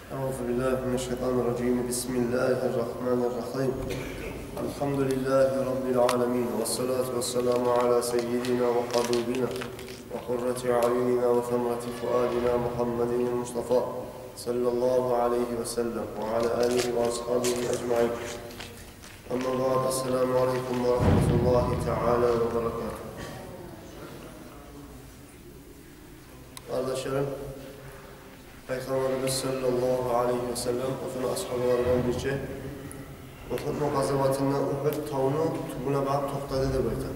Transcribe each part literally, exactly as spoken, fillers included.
أعوذ بالله من الشيطان الرجيم. بسم الله الرحمن الرحيم. الحمد لله رب العالمين، والصلاة والسلام على سيدنا وحبيبنا وقرة أعيننا وثمرة فؤادنا محمد المصطفى صلى الله عليه وسلم وعلى آله وأصحابه أجمعين. أما بعد، السلام عليكم ورحمة الله تعالى وبركاته. Къардашларым, Пайхаммарыбыз саллаллагьу алайгьи васаллам оьзюню асгьабаларындан бирче Ухудну къазаватында Ухуд тавну тюбюне барып токътады деп айта.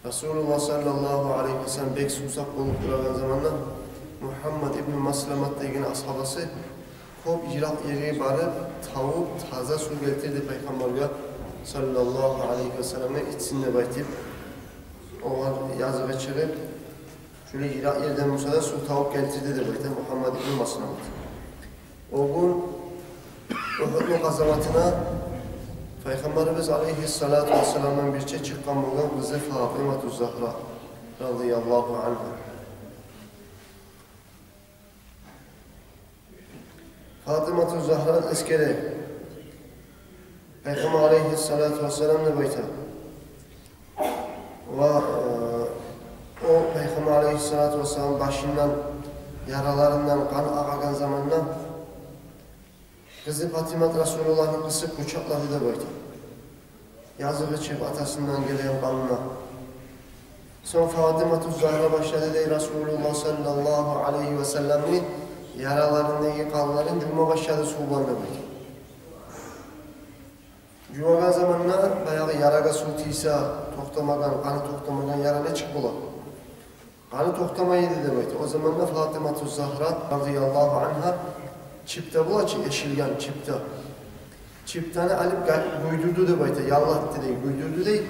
Расулуллагь саллаллагьу алайгьи васаллам бек сувсап болуп турагъан заманда Мугьаммад ибну Масламат деген асгьабасы кёп йыракъ ерге барып, тавуп таза сув гелтирди Пайхаммаргъа саллаллагьу алайгьи васалламгъа ичсин деп айтып, огъар языгъы чыгъып, шолай йыракъ ерден буса да сув тавуп гелтирди деп айта Мугьаммад ибну Масламат. О гюн Ухудну къазаватына Пайхаммарыбыз алайгьиссалату вассаламдан бирче чыкъгъан болгъан къызы Фатимату Загьра радияллагьу ангьа. Фатимату Загьра эсгере, Пайхаммар алайгьиссалату вассалам деп айта. Ва, э, о Пайхаммар алайгьиссалату вассалам башындан, яраларындан къан агъагъан заманда къызы Фатимат Расулуллагьны къысып къучакълады деп айта. Языгъы чыгъып атасындан гелген къанына. Сонг Фатимату Загьра башлады дей Расулуллагь саллаллагьу алайгьи васалламны яраларындагъы къанларын жувма башлады сув булан деп айта. Жувагъан заманда баягъы ярагъа сув тийсе токътамагъан, къаны токътамагъан яра нечик бола? Къаны токътамай эди деп айта. О заманда Фатимату Загьра радияллагьу ангьа чипта бола чы, эшилген чипта. Чиптаны алып га-, гюйдюрдю деп айта, яллатды дей, гюйдюрдю дей.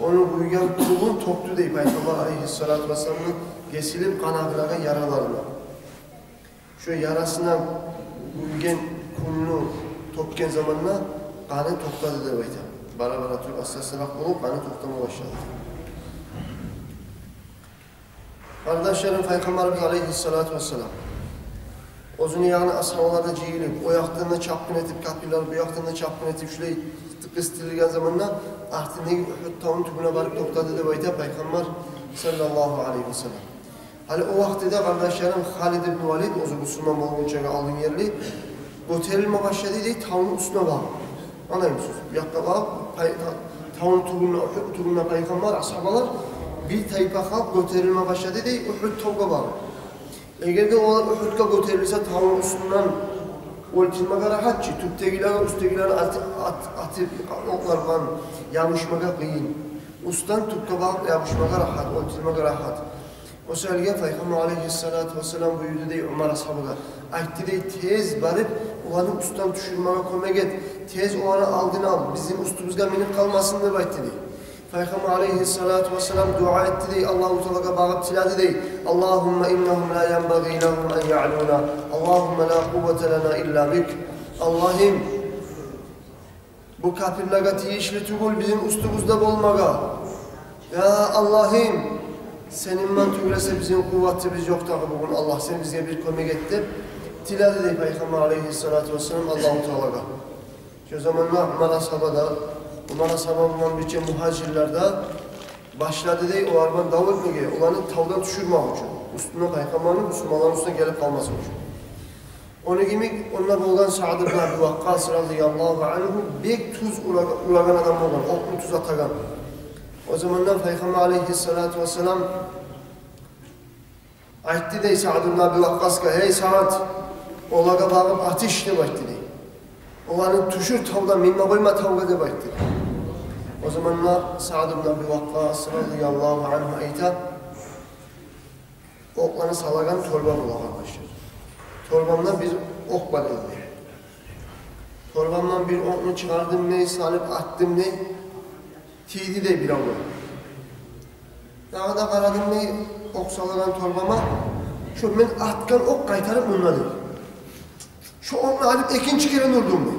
Ону гюйген тюбюн тёкдю дей Пайхаммар алайгьиссалату вассаламны гесилип къан агъагъан яраларына. Шо ярасына гюйген кюлню тёкген заманда къаны токътады деп айта. Бара-бара туруп, аста-астаракъ болуп, къаны токътама башлады. Къардашларым, Пайхаммарыбыз алайгьиссалату вассалам оьзюню ягъына асгьабалар да жыйылып, о якъдан да чапгъын этип, капирлер бу якъдан да чапгъын этип, шулай къыстырылгъан заманда артындагъы Ухуд тавну тюбюне барып токътады деп айта Пайхаммар саллаллагьу алайгьи васаллам. Гьали о вакътиде, къардашларым, Халид ибн Валид, оьзю бусурман болгъунчагъа алдын ерли, гётерилме башлады дей тавну уьстюне багъып. Англаймысыз? Бу якъгъа багъып, пай-, та-, тавну тюбюнде, Ухуд тюбюнде Пайхаммар, асгьабалар, бир тайпа халкъ гётерилме башлады дей Ухуд тавгъа багъып. Эгер де олар Ухудгъа гётерилсе, тавну уьстюнден оьлтюрмеге рагьат чы, тюпдегилер, уьстдегилер ат-, ат-, атып, окълар булан ябушмагъа къыйын. Уьстден тюпге багъып ябушмагъа рагьат, оьлтюрмеге рагьат. О саялы Пайхаммар алайгьиссалату вассалам буюрду дей Умар асгьабагъа. Айтды дей: «Тез барып, оланы уьстден тюшюрмеге кёмек эт. Тез оланы алдын ал, бизин уьстюбюзге минип къалмасын», — деп айтды дей. Пайхаммар алайгьиссалату вассалам дуа этди дей, Аллагьу Таалагъа багъып тиледи дей: «Аллагьумма иннагьум ла янбагъи лагьум ан яълуна. Аллагьумма ла къуввата лана илла бик». Аллагьым, бу капирлеге тийишли тюгюл бизин уьстюбюзде болмагъа. Я Аллагьым, сени булан тюгюл эсе бизин къувватыбыз ёкъ дагъы бугюн, Аллагь, сен бизге бир кёмек эт деп тиледи дей Пайхаммар алайгьиссалату вассалам Аллагьу Таалагъа. Шо заманда Умар асгьаба да, Умар асгьаба булан бирче мугьажирлер де башлады дей олар булан дав этмеге, оланы тавдан тюшюрмек учун, уьстюне, Пайхаммарны, бусурманланы уьстюне гелип къалмасын учун. Ону йимик онда болгъан Саад ибн Аби Вакъкъас радияллагьу ангьу бек тюз ура-, урагъан адам болгъан, окъну тюз атагъан. О заманда Пайхаммар алайгьиссалату вассалам айтды дей Саад ибн Аби Вакъкъасгъа: «Гьей Саад, олагъа багъып атыш», — деп айтды дей. «Оланы тюшюр тавдан, минме къойма тавгъа», — деп айтды. О заманда Саад ибн Аби Вакъкъас радияллагьу ангьу айта: «Окъланы салагъан торба бола, къардашлар. Торбамдан бир окъ бар эди. Торбамдан бир окъну чыгъардым дей, салып атдым дей, тийди дей биревге. Дагъы да къарадым дей окъ салагъан торбама, шо мен атгъан окъ къайтарып мунда дей. Шо окъну алып экинчи керен урдум дей.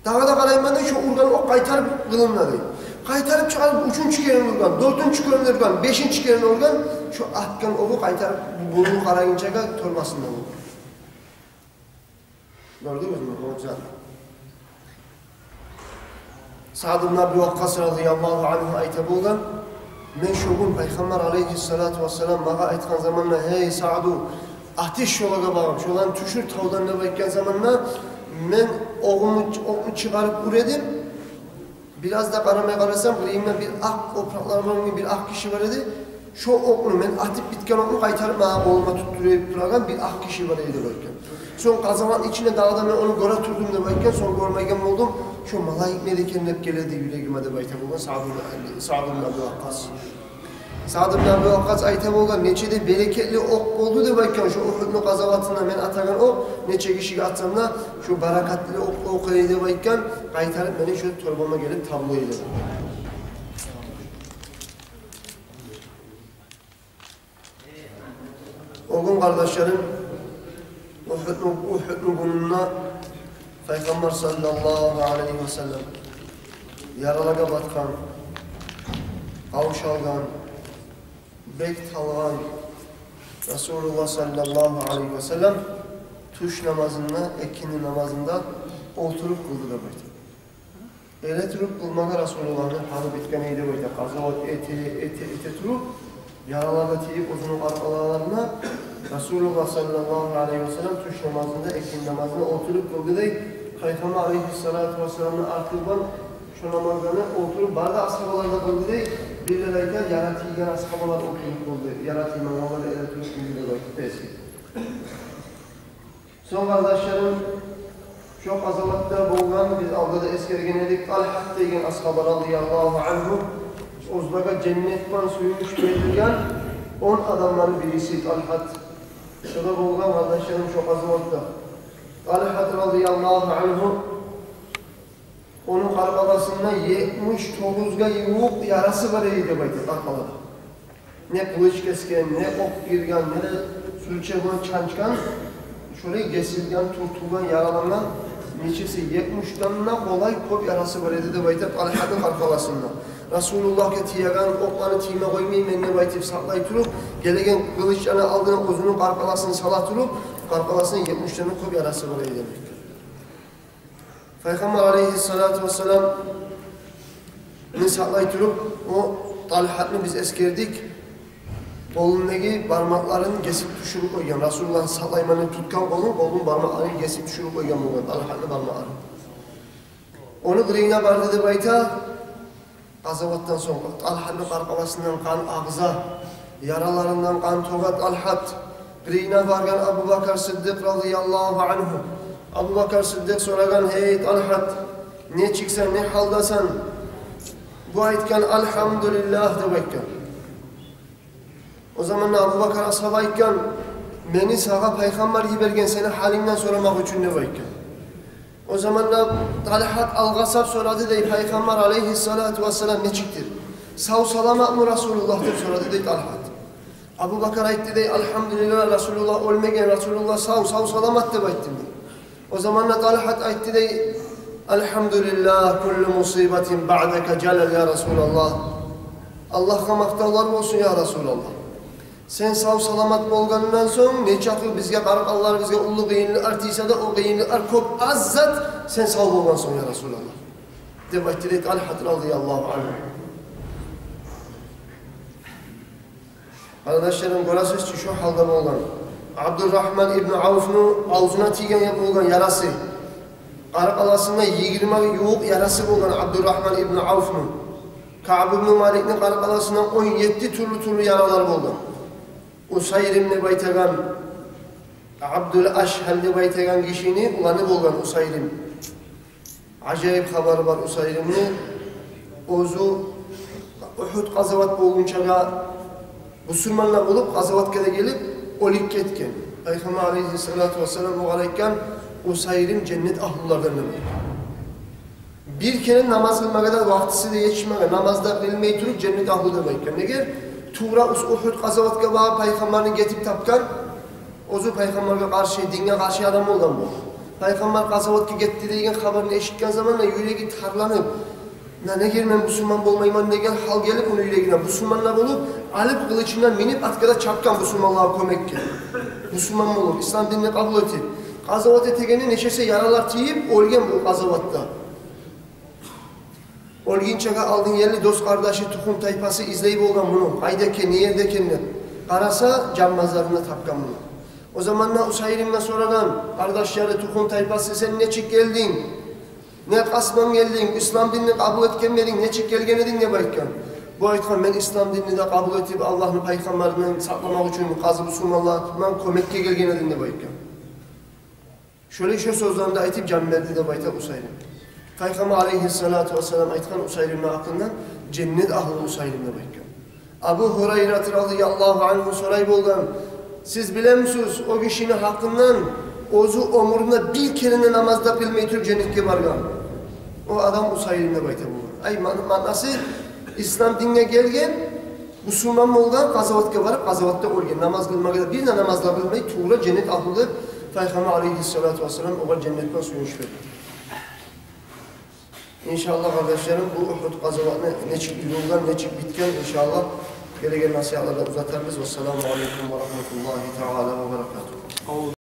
Дагъы да къарайман дей, шо ургъан окъ къайтарып къырымда дей. Къайтарып чыгъарып уьчюнчю керен ургъан, дёртюнчю керен ургъан, бешинчи керен ургъан, шо атгъан окъу къайтарып бурулуп къарайгъынчагъа торбасында болгъан». Гёрдюгюзмю, гьожа? Саад ибн Аби Вакъкъас радияллагьу ангьу айта болгъан: «Мен шо гюн Пайхаммар алайгьиссалату вассалам магъа айтгъан заманда: „Гьей, Сааду, атыш шолагъа багъып, шоланы тюшюр тавдан“, – деп айтгъан заманда, мен окъну, окъну чыгъарып ура эдим. Бираз да къарамай къарасам, къырыйымда бир акъ опуракълар булан бир акъ гиши бар эди. Шо окъну, мен атып битген окъну къайтарып магъа къолума тутдуруп турагъан бир акъ гиши бар эди», – деп айтгъан. Сонг къазаватны ичинде дагъы да мен ону гёре турдум, – деп айтгъан, – сонг гёрмейген болдум. Шо малайик мени экен деп геле эди юрегиме, – деп айта болгъан Саад ибн, Саад ибн Аби Вакъкъас. Саад ибн Аби Вакъкъас айта болгъан: «Нече де берекетли окъ болду, – деп айтгъан, – шо Угьудну къазаватында мен атагъан окъ, нече гишиге атсам да, шо баракатлы окъ, окъ эди, – деп айтгъан, – къайтарып мени шо торбама гелип табула эди». О гюн, къардашларым, Угьудну, Угьудну гюнюнде Пайхаммар саллаллагьу алайгьи васаллам яралагъа батгъан, къавшалгъан, бек талгъан Расулуллагь саллаллагьу алайгьи васаллам тюш намазында, экинди намазында олтуруп къылды деп айта. Эретуруп къылмагъа Расулуллагьны гьалы битген эди деп айта. Къазават эте, эте, эте туруп, яралар да тийип оьзюню къаркъараларына, Расулуллагь саллаллагьу алайгьи васаллам тюш намазында, экинди намазында олтуруп къылды дей. Пайхаммар алайгьиссалату вассаламны арты булан шо намазланы олтуруп бары да асгьабалар да къылды дей. Бирлер айта, яра тийген асгьабалар олтуруп къылды, яра тиймегенлер эретуруп къылды деп айта. Сонг, къардашларым, шо къазаватда болгъан, биз алда да эсгерген эдик, Талгьат деген асгьаба радияллагьу ангьу, оьзлеге женнет булан сююнч берилген он адамланы бириси Талгьат. Шо да болгъан, къардашларым, шо къазаватда. Талгьат радияллагьу ангьу, ону къаркъарасында етмиш тогъузгъа ювукъ ярасы бар эди деп айта къаркъарада. Не къылыч гесген, не окъ гирген, не де сюлче булан чанчгъан, шолай гесилген, тюртюлген, яралангъан, нечеси етмишден де къолай кёп ярасы бар эди деп айта Талгьатны къаркъарасында. Расулуллагьгъа тиеген окъланы тийме къоймайман деп айтып сакълай туруп, гелеген къылычланы алдына оьзюню къаркъарасын сала туруп, къаркъарасында етмишден де кёп ярасы бар эди деп айта. Пайхаммар алайгьиссалату вассаламны сакълай туруп, о Талгьатны биз эсгердик, къолундагъы бармакъларын гесип тюшюрюп къойгъан. Расулуллагьны сакълайман деп тутгъан къолун, къолун бармакъларын гесип тюшюрюп къойгъан болгъан Талгьатны бармакъларын. Ону къырыйына барды деп айта, къазаватдан сонг Талгьатны къаркъарасындан къан агъыза, яраларындан къан тёге Талгьат. Къырыйына баргъан Абубакар Сыддыкъ радияллагьу ангьу. Абубакар Сыддыкъ сорагъан: «Гьей, Талгьат, нечиксен, не гьалдасан?» Бу айтгъан: «Альгьамдулиллагь», – деп айтгъан. О заманда Абубакар асгьаба айтгъан: «Мени сагъа Пайхаммар йиберген сени гьалынгдан сорамакъ учун», – деп айтгъан. О заманда Талгьат алгъасап сорады дей Пайхаммар алайгьиссалату вассалам нечикдир? «Сав-саламатмы Расулуллагь?» – деп сорады дей Талгьат. Абубакар айтды дей: «Альгьамдулиллагь, Расулуллагь оьлмеген, Расулуллагь сав, сав-саламат», – деп айтды дей. О заманда Талгьат айтды дей: «Альгьамдулиллагь, куллу мусибатин баъдака жалал, я Расулаллагь. Аллагьгъа макътавлар болсун, я Расулаллагь. Сен сав-саламат болгъандан сонг, нечакъы бизге, къаркъараларыбызгъа уллу къыйынлыкълар тийсе де, о къыйынлыкълар кёп аз зат, сен сав болгъан сонг, я Расулаллагь», – деп айтды дей Талгьат радияллагьу ангьу. Къардашларым, гёресиз чи, шо гьалда болгъан. Абдуррагьман ибну Авфну авзуна тийген болгъан ярасы. Къаркъарасында йигирма ювукъ ярасы болгъан Абдуррагьман ибну Авфну. Каъб ибну Маликни къаркъарасында он етти тюрлю-тюрлю яралар болгъан. Усайрим деп айтагъан, Абдул Ашгьал деп айтагъан гишини уланы болгъан Усайрим. Ажайып хабары бар Усайримни. Оьзю Угьуд къазават болгъунчагъа бусурман да болуп, къазаватгъа да гелип, оьлюп гетген. Пайхаммар алайгьиссалату вассалам огъар айтгъан: «Усайрим женнет агьлулардан», – деп айтгъан. Бир керен намаз къылмагъа да вакътиси де етишмеген, намаз да къылмай туруп, женнет агьлу деп айтгъан. Неге? Тувра Ус-, Угьуд къазаватгъа багъып Пайхаммарны гетип тапгъан, оьзю Пайхаммаргъа къаршы, динге къаршы адам болгъан бу. Пайхаммар къазаватгъа гетди деген хабарны эшитген заманда юреги тарланып, «На, неге мен бусурман болмайман?» – деген гьал гелип ону юрегине, бусурман да болуп, алып къылычына минип, атгъа да чапгъан бусурманлагъа кёмекге. Бусурман болуп, ислам динни къабул этип. Къазават этегенде нечесе яралар тийип, оьлген бу къазаватда. Оьлгюнчеге алдын ерли дос-къардашы, тухум-тайпасы излей болгъан муну, къайда экен, не ерде экен деп. Къараса, жан мазарында тапгъан муну. О заманда Усайримге сорагъан къардашлары, тухум-тайпасы: «Сен нечик гелдинг? Не къаст булан гелдинг? Ислам динни къабул этген эдинг, нечик гелген эдинг?» — деп айтгъан. Бу айтгъан: «Мен ислам динни де къабул этип, Аллагьны пайхаммарын сакъламакъ учун къазы бусурманлагъа кёмекге гелген эдим», — деп айтгъан. Шолай шо сёзлени де айтып, жан берди деп айта Усайрим. Пайхаммар алейгьиссалату вассалам айтгъан Усайримни гьакъындан: «Женнет агьлю Усайрим», — деп айтгъан. Абу Гьурайрат радияллагьу ангьу сорай болгъан: «Сиз билемисиз о гишини гьакъындан, оьзю оьмюрюнде бир керен де намаз да къылмай туруп женнетге баргъан?» О адам Усайрим деп айта болгъан. Ай, ман-, маънасы: ислам динге гелген, бусурман болгъан, къазаватгъа барып, къазаватда оьлген, намаз къылмагъа да, бир де намаз да къылмай, тувра женнет агьлю деп Пайхаммар алейгьиссалату вассалам огъар женнет булан сююнч берди. Иншаллагь, къардашларым, бу Угьуд къазаватны нечик юрюлген, нечик битген, иншаллагь, гелеген насигьатларда узатарбыз. Вассаламу алейкум ва рагьматуллагьи таала ва баракатугь.